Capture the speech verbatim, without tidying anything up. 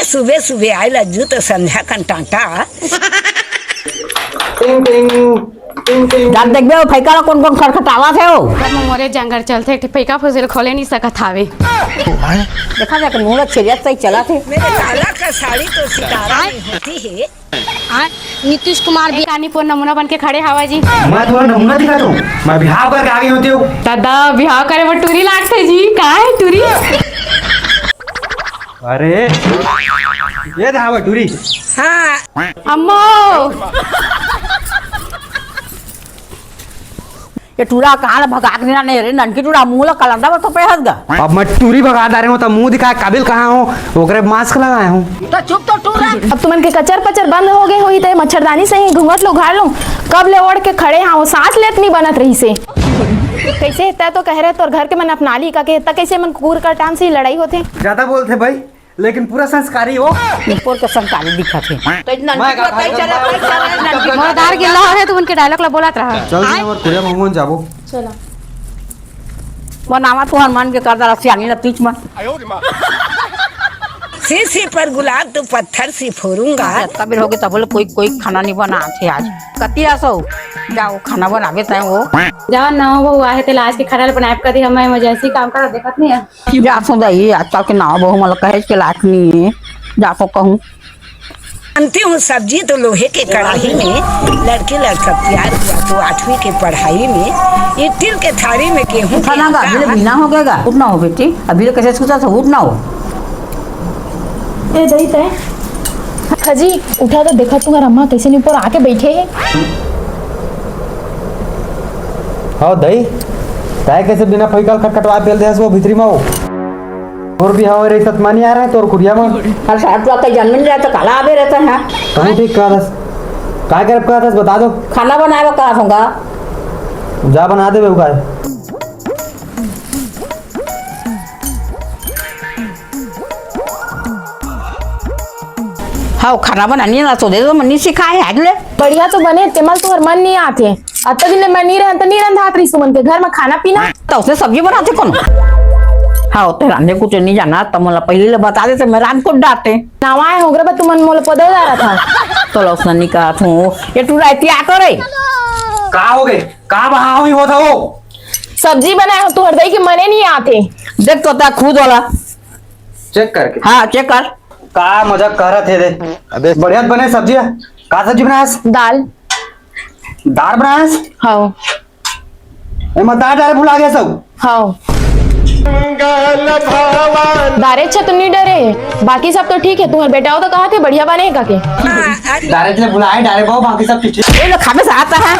सुबे सुबे आए लज्जू तो संध्या कन टांटा। टिंग टिंग, टिंग टिंग। जात देखबे, वो फैका ला कोन कोन खटखटावत हे वो। मोरे जंगल चलथे, एक ठे फैका फुसेल खोले नहीं सकत हावे। देखा जाके मुंह ला छेरिया सही चला थे। मेरे लाला का साड़ी तो सितारा में होती है। हाँ, नीतीश कुमार भी। कानी पोर नमूना बन के खड़े हवा जी। मैं तुम्हारा नमूना दिखाता हूँ। मैं बिहाव करके आ गई होती हूँ। दादा, बिहाव करे बर टूरी लागथे जी। का है टूरी? अरे, ये दे हवा टूरी। हाँ। अम्मो। ये टूरा कहाँ ला भगा के देना नहीं रे, ननकी टूरा मुंह ला कलंदा बर तो पे हंस गा। अब मैं टूरी भगा डारे हूँ, तो मुंह दिखाए काबिल कहाँ हूँ, ओकरे mask लगाए हूँ। तो चुप तो टूरा। अब तुमन के कचर पचर बंद हो गए होही, ते मच्छरदानी से ही घूंघट लो, उघार लो। कब ले ओढ़ के खड़े हाँ, वो सांस लेत नहीं बनत रही से। कैसे हेता तो कह रहे तोर घर के मन अपना ली का के हेता, कैसे मन कुकुर कटान से ही लड़ाई होथे। ज्यादा बोलथे भाई, लेकिन पूरा संस्कारी हो। ऊपर के संस्कारी दिखत हे। तो इतना मैं का भाई, चला, भाई, चला, मोर दार गिल्ला हो रहे तो उनके dialogue ला बोलत रहा। चल जी, हमर कुरिया भगवान जाबो। चला। बनावा तुहर मन के कर दरा सियानी ला तीच मन। सी सी पर गुलाब तो पत्थर सी फोड़ूंगा। हाँ, इतना बेर हो गए तब बोले कोई, कोई खाना नहीं बना थे आज। कति आसो? जाओ खाना बनावे तय वो। जाओ ना बहू आहे ते आज के खाना बनाए कदी हम emergency काम करा देखत नहीं है। जा सुन दई, आजकल के नाव बहू मन ला कहेच के लायक नहीं है। जा सो कहूँ। जानती हूँ सब्जी तो लोहे के कढ़ाई में, लड़के लड़का प्यार हुआ तो आठवीं के पढ़ाई में, इटिल के थारी में गेहूं के खाना गा, आटा। अभी ले बिना हो गएगा। उठना हो बेटी, अभी ले कैसे सोचा था, उठना हो। ए दई तय। हाँ जी, उठा तो देखा तुम्हारा अम्मा कैसे ऊपर आके बैठे है। हाँ दई, तय कैसे बिना फैकल खटखटवा पेल देस वो भीतरी में हो। तोर बिहाव रे सतमानी आ रहा है तोर कुरिया में। हर साथ बात का जन्म नहीं रहता, काला आवे रहता है। कहूँ ठीक कहा दस। काय करब कहा दस, बता दो। खाना बनावे कहा होगा। जा बना दे बेवगाय। हाँ, खाना बनानी ना तो दे दो, मन्नी सिखाए आज ले। बढ़िया तो बने, तेमल तोहर मन नहीं आते। अतका दिन ले मैं नहीं रहन, त नहीं रंधात रही सुमन के घर में खाना पीना। त उसने सब्जी बनाते कौन? हाँ, ते रांधे कुछ नहीं जाना, त मोला पहले ले बता देते, मैं रांध कुछ डालते। नावा है होगरे बा, तुमन मोला पदो जा रहा था। तो लो उसने नहीं कहा तू, ये तू रहती आटो रे। का हो गए? का बहा हुई हो था वो? सब्जी बनाए हो, तू हरदई के मने नहीं आते। देख तो ता खुद वाला। चेक करके। हाँ, चेक कर। का मजाक कर रहा थे दे? अबे बढ़िया बने सब्जी है। का सब्जी बनाया? दाल। दार बनायस? हाँ। एमा दार डारे भुला गया सब। हाँ। दारे अच्छा तो नहीं डरे, बाकी सब तो ठीक है। तुम्हारे बेटा हो तो कहा थे बढ़िया बने का के? दारे ले भुलाए, डारे बहु, बाकी सब ठीक है। ये लोग खाबे से आता है।